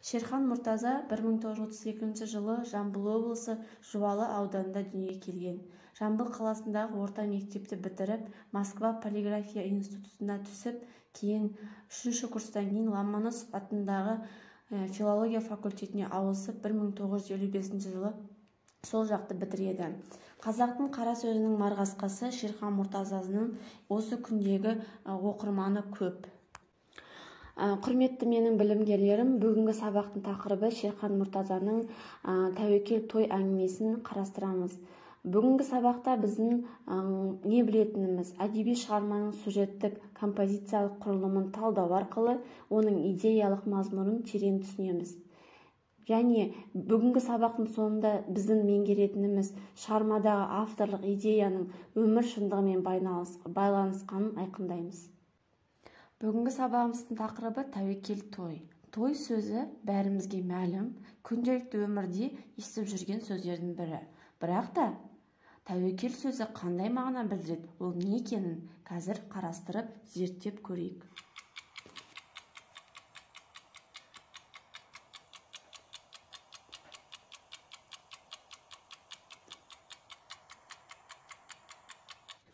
Шерхан Мұртаза 1932 жылы Жамбыл облысы Жуалы ауданында дүниеге келген. Жамбыл қаласындағы орта мектепті бітіріп, Москва полиграфия институтына түсіп, кейін 3-ші курстан кейін Ломоносов атындағы филология факультетіне ауысып, 1955 жылы сол жақты бітіреді. Қазақтың қара сөзінің марғасқасы Шерхан Мұртазаның осы күндегі оқырманы көп. Құрметті менің білімгерлерім, бүгінгі сабақтың тақырыбы Шерхан Мұртазаның тәуекел той әңгімесін қарастырамыз. Бүгінгі сабақта біздің не білетініміз, әдеби шығарманың сюжеттік композициялық құрылымын талдау арқылы оның идеялық мазмұнын терең түсінеміз. Және бүгінгі сабақтың соңында біздің меңгеретініміз шығармадағы авторлық идеяның өмір шындығымен байланысқанын айқындаймыз. Бүгінгі сабағымыздың тақырыбы тәуекел той. Той сөзі бәрімізге мәлім, күнделікті өмірде естіп жүрген сөздердің бірі. Бірақ та тәуекел сөзі қандай мағына білдіреді, ол не екенін қазір қарастырып, зерттеп көрейік.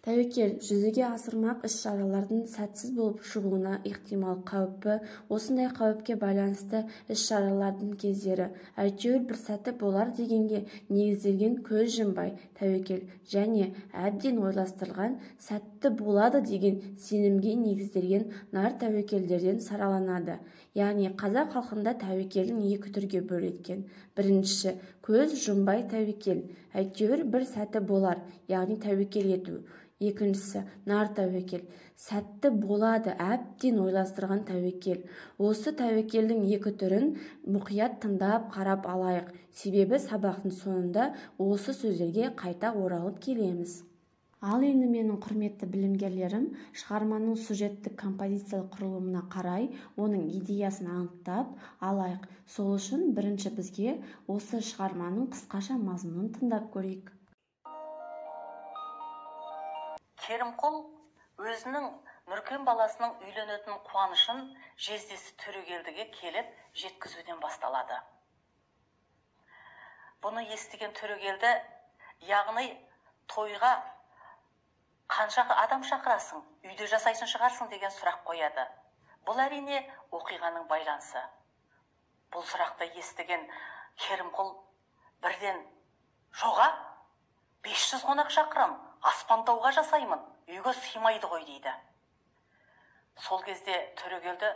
Тәуекел жүзеге асырмақ іс-шаралардың сәтсіз болып шығуына ықтимал қауіпі, осындай қауіпке байланысты іс-шаралардың кездері әйтеуір бір сәті болар дегенге негізделген көз жұмбай тәуекел және әбден ойластырылған сәтті болады деген сенімге негізделген нар тәуекелдерден сараланады. Яғни қазақ халқында тәуекелін екі түрге бөлеткен. Біріншісі көз жұмбай тәуекел, әйтеуір бір сәті болар, яғни тәуекел ету. Екіншісі нар тәуекел, сәтті болады, әбден ойластырған тәуекел. Осы тәуекелдің екі түрін мұқият тыңдап қарап алайық. Себебі сабақтың соңында осы сөздерге қайта оралып келеміз. Ал енді менің құрметті білімгерлерім, шығарманың сюжеттік композициялық құрылымына қарай оның идеясын анықтап алайық. Сол үшін бірінші бізге осы шығарманың қысқаша мазмұнын тыңдап көрейік. Керімқұл өзінің Нүркен баласының үйленетін қуанышын жездесі Төрегелдіге келіп жеткізуден басталады. Бұны естіген Төрегелді, яғни тойға қанша адам шақырасың, үйде жасайсың шығарсың деген сұрақ қояды. Бұл әрине оқиғаның байланысы. Бұл сұрақты естіген Керімқұл бірден жоға, 500 қонақ шақырам, аспантауға жасаймын, үйге сыймайды ғой дейді. Сол кезде Төрегелді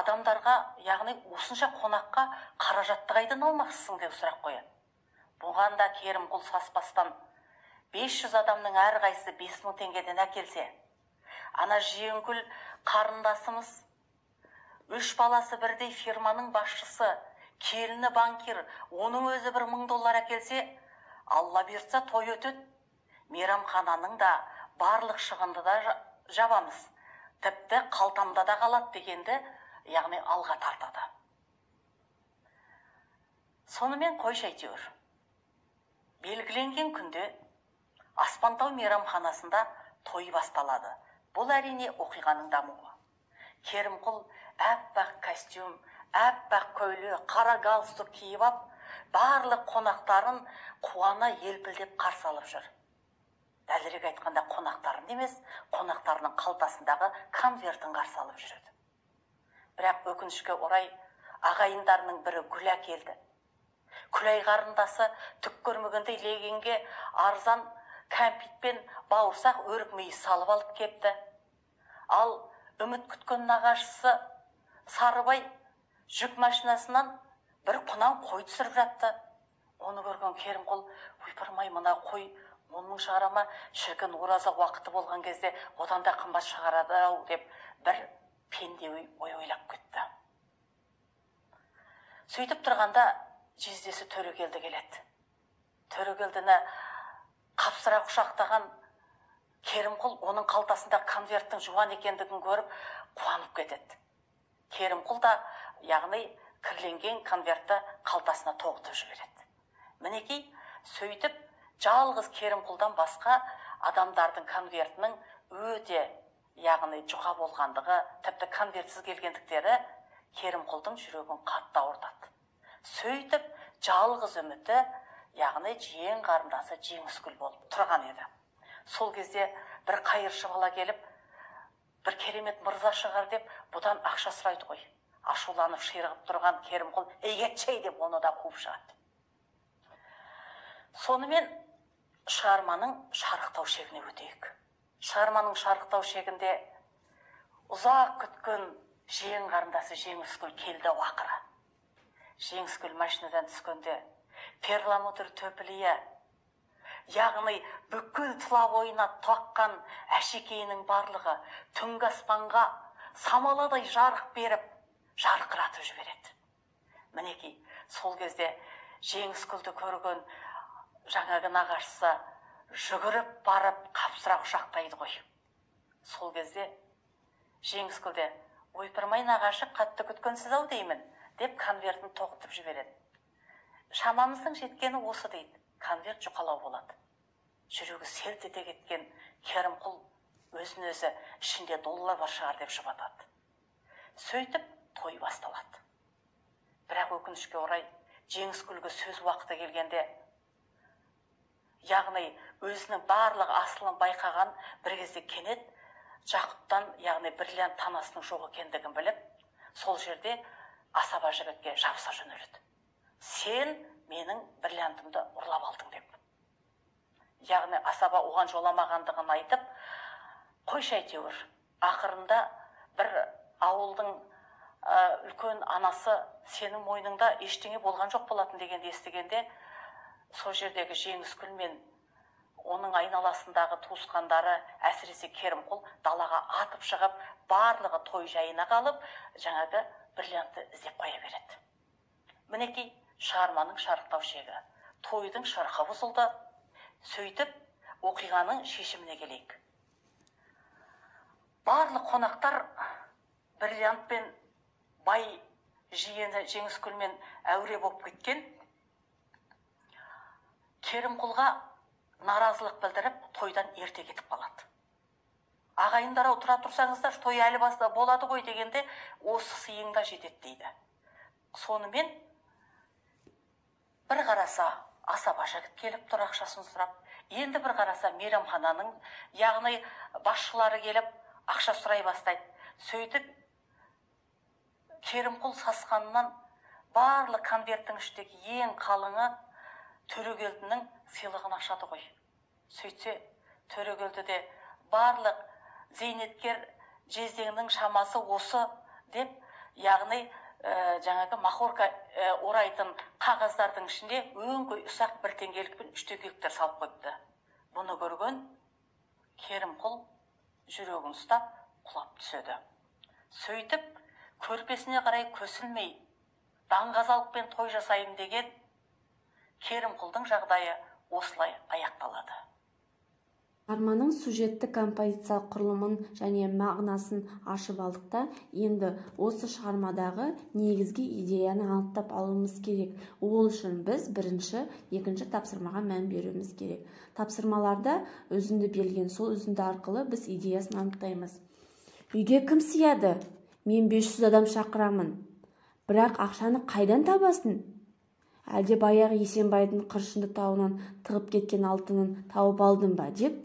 адамдарға, яғни осынша қонаққа қаражатты қайдан алмақшысың деп сұрақ қояды. Бұған да Керімқұл саспастан 500 адамның әрқайсысы 5000 теңгеден әкелсе, ана Жиенкүл қарындасымыз, 3 баласы бірдей фирманың басшысы, келіні банкир, оның өзі бір $1000 әкелсе, Алла бұйыртса той өтеді. Мейрамхананың да барлық шығынды да жабамыз, тіпті қалтамда да қалады дегенді, яғни алға тартады. Сонымен қойшы әйтеуір. Белгіленген күнде Аспантау мейрамханасында той басталады. Бұл әрине оқиғаның дамуы. Керімқұл әппақ костюм, әппақ көйлек, қара галстук киіп ап, барлық қонақтарын қуана елпілдеп қарсы алып жүр. Дәлірек айтқанда қонақтарын емес, қонақтарының қалтасындағы конвертін қарсы алып жүреді. Бірақ өкінішке орай ағайындарының бірі гүл әкелді. Күләй қарындасы түк көрмегендей легенге арзан кәмпит пен бауырсақ өрік мейіз салып алып кепті. Ал үміт күткен нағашысы Сарыбай жүк машинасынан бір құнан қой түсіріп жатты. Оны көрген Керімқұл, ойпырмай, мына қой 10 мың шығара ма, шіркін ораза уақыты болған кезде одан да қымбат шығарады ау деп бір пенде ой ойлап кетті. Сөйтіп тұрғанда жездесі Төрегелді келеді. Төрегелдіні қапсыра құшақтаған Керімқұл оның қалтасында конверттің жуан екендігін көріп қуанып кетеді. Керімқұл да, яғни кірленген конвертті қалтасына тоғытып жібереді. Мінекей, сөйтіп жалғыз Керімқұлдан басқа адамдардың конвертінің өте, яғни жұқа болғандығы, тіпті конвертсіз келгендіктері Керімқұлдың жүрегін қатты ауыртады. Сөйтіп жалғыз үміті, яғни жиен қарындасы Жеңіскүл болып тұрған еді. Сол кезде бір қайыршы бала келіп, бір керемет мырза шығар деп бұдан ақша сұрайды ғой. Ашуланып ширығып тұрған Керімқұл «Ей, кетшей» деп оны да қуып шығады. Сонымен шығарманың шарықтау шегіне өтейік. Шығарманың шарықтау шегінде ұзақ күткен жиен қарындасы Жеңіскүл келді ақыры. Жеңіскүл машинадан түскенде перламутр төпілие, яғни бүкіл тұла бойына таққан әшекейінің барлығы түнгі аспанға самаладай жарық беріп, жарқыратып жібереді. Мінекей, сол кезде Жеңіскүлді көрген жаңағы нағашысы жүгіріп барып қапсыра құшақтайды ғой. Сол кезде Жеңіскүл де «Ойпырмай нағашы, қатты күткенсіз ау деймін» деп конвертін тоғытып жібереді. Шамамыздың жеткені осы дейді. Конверт жұқалау болады. Жүрегі селт ете кеткен Керімқұл өзін өзі ішінде доллар бар шығар деп жұбатады. Сөйтіп той басталады. Бірақ өкінішке орай Жеңіскүлге сөз уақыты келгенде, яғни өзінің барлық асылын байқаған бір кезде кенет Жақыптан, яғни бриллиант танасының жоқ екендігін біліп, сол жерде асаба жігітке жабыса жөнеледі. Сен менің бриллиантымды ұрлап алдың деп. Яғни асаба оған жоламағандығын айтып, қойшы әйтеуір. Ақырында бір ауылдың үлкен анасы сенің мойныңда ештеңе болған жоқ болатын дегенді естігенде, сол жердегі Жеңіскүл мен оның айналасындағы туысқандары, әсіресе Керімқұл далаға атып шығып, барлығы той жайына қалып, жаңағы бриллиантты іздеп қоя береді. Мінекей, шығарманың шарықтау шегі. Тойдың шырқы бұзылды. Сөйтіп, оқиғаның шешіміне келейік. Барлық қонақтар бриллиантпен бай жиені Жеңіскүлмен әуре болып кеткен. Керімқұлға наразылық білдіріп, тойдан ерте кетіп қалады. Ағайындар ау, тұра тұрсаңыздар, той әлі баста болады ғой дегенде, осы сыйың да жетеді дейді. Сонымен бір қараса асаба жігіт келіп тұр ақшасын сұрап, енді бір қараса мейрамхананың, яғни басшылары келіп ақша сұрай бастайды. Сөйтіп Керімқұл сасқанынан барлық конверттің ішіндегі ең қалыңы Төрегелдінің сыйлығын ашады ғой. Сөйтсе, Төрегелді де барлық зейнеткер жездеңнің шамасы осы деп, яғни жаңағы махорка орайтын қағаздардың ішінде өңкей ұсақ бір теңгелік пен үш теңгеліктер салып қойыпты. Бұны көрген Керімқұл жүрегін ұстап құлап түседі. Сөйтіп, көрпесіне қарай көсілмей, даңғазалықпен той жасайым деген Керімқұлдың жағдайы осылай аяқталады. Шығарманың сюжетті композициялық құрылымын және мағынасын ашып алдық та, енді осы шығармадағы негізгі идеяны анықтап алуымыз керек. Ол үшін біз бірінші, екінші тапсырмаға мән беруіміз керек. Тапсырмаларда үзінді берілген, сол үзінді арқылы біз идеясын анықтаймыз. Үйге кім сыяды? Мен 500 адам шақырамын. Бірақ ақшаны қайдан табасың? Әлде баяғы Есенбайдың қыршынды тауынан тығып кеткен алтынын тауып алдым ба деп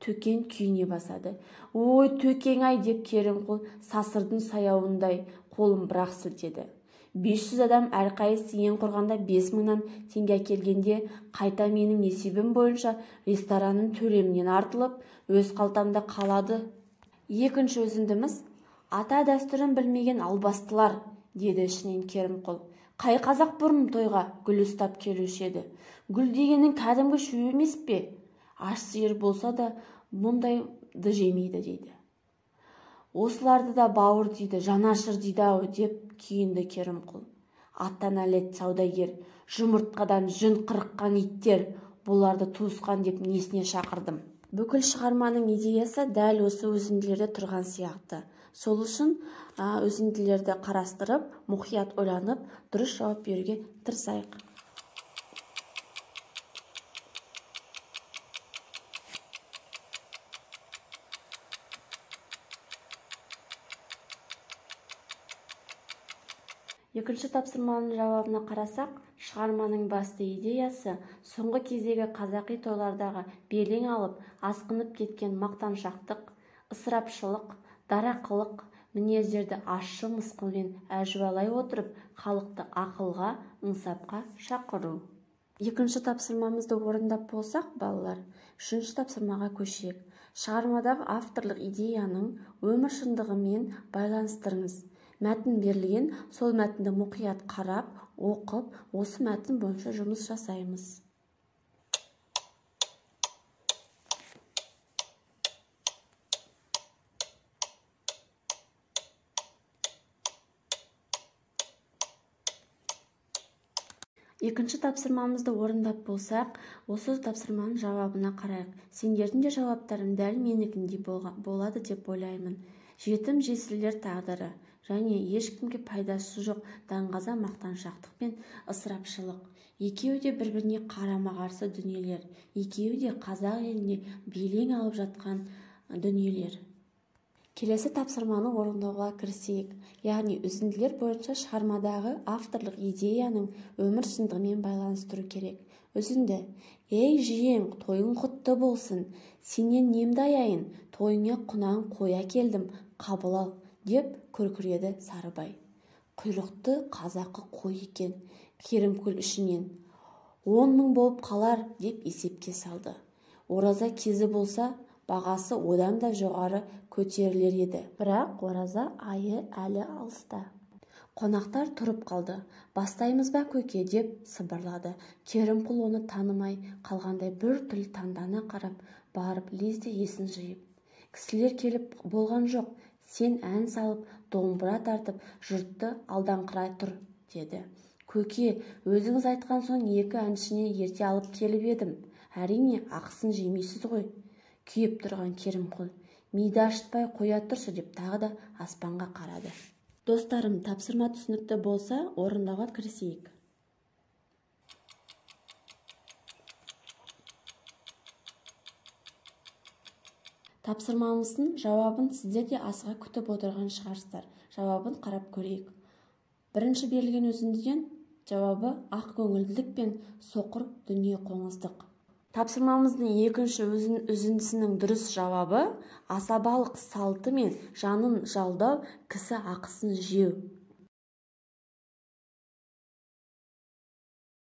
Төкен күйіне басады. Ой, Төкең ай деп Керімқұл сасырдың саяуындай қолын бірақ сілтеді. 500 адам әрқайсысы ең құрғанда 5000-нан теңге әкелгенде, қайта менің есебім бойынша ресторанның төлемінен артылып, өз қалтамда қалады. Екінші үзіндіміз ата дәстүрін білмеген албастылар, деді ішінен Керімқұл. Қай қазақ бұрын тойға гүл ұстап келуші еді? Гүл дегенің кәдімгі шөп емес пе? Аш сиыр болса да мұндайды жемейді дейді. Осыларды да бауыр дейді, жанашыр дейді ау деп күйінді Керімқұл. Аттан әлет саудагер, жұмыртқадан жүн қырыққан иттер, бұларды туысқан деп несіне шақырдым. Бүкіл шығарманың идеясы дәл осы үзінділерде тұрған сияқты. Сол үшін үзінділерді қарастырып, мұқият ойланып, дұрыс жауап беруге тырысайық. Екінші тапсырманың жауабына қарасақ, шығарманың басты идеясы соңғы кездегі қазақи тойлардағы белең алып, асқынып кеткен мақтаншақтық, ысырапшылық, дарақылық мінездерді ащы мысқылмен әжуалай отырып, халықты ақылға, ынсапқа шақыру. Екінші тапсырмамызды орындап болсақ, балалар, үшінші тапсырмаға көшейік. Шығармадағы авторлық идеяның өмір шындығымен байланыстырыңыз. Мәтін берілген, сол мәтінді мұқият қарап, оқып, осы мәтін бойынша жұмыс жасаймыз. Екінші тапсырмамызды орындап болсақ, осы тапсырманың жауабына қарайық. Сендердің де жауаптарың дәл менікіндей болады деп ойлаймын. Жетім жесірлер тағдыры және ешкімге пайдасы жоқ даңғаза мақтаншақтық пен ысырапшылық. Екеуі де бір-біріне қарама-қарсы дүниелер. Екеуі де қазақ еліне белең алып жатқан дүниелер. Келесі тапсырманы орындауға кірісейік. Яғни үзінділер бойынша шығармадағы авторлық идеяның өмір шындығымен байланыстыру керек. Үзінді. Ей, жиен, тойың құтты болсын. Сенен немді аяйын, тойыңа құнан қой әкелдім, қабыл ал, деп күркіреді Сарыбай. Құйрықты қазақы қой екен, Керімкүл ішінен. 10 мың болып қалар, деп есепке салды. Ораза кезі болса, бағасы одан да жоғары көтерілер еді. Бірақ ораза айы әлі алыста. Қонақтар тұрып қалды. Бастаймыз ба, көке, деп сыбырлады. Керімқұл оны танымай қалғандай бір түрлі таңдана қарап, барып лезде есін жиып. Кісілер келіп болған жоқ, сен ән салып, домбыра тартып, жұртты алдаңқырай тұр, деді. Көке, өзіңіз айтқан соң екі әншіні ерте алып келіп едім. Әрине, ақысын жемейсіз ғой. Күйіп тұрған Керімқұл, миды ашытпай қоя тұршы, деп тағы да аспанға қарады. Достарым, тапсырма түсінікті болса, орындауға кірісейік. Тапсырмамыздың жауабын сіздер де асыға күтіп отырған шығарсыздар. Жауабын қарап көрейік. Бірінші берілген үзіндіден жауабы ақ көңілділік пен соқыр дүние қоңыздық. Тапсырмамыздың екінші үзіндісінің дұрыс жауабы асабалық салты мен жанын жалдау, кісі ақысын жеу.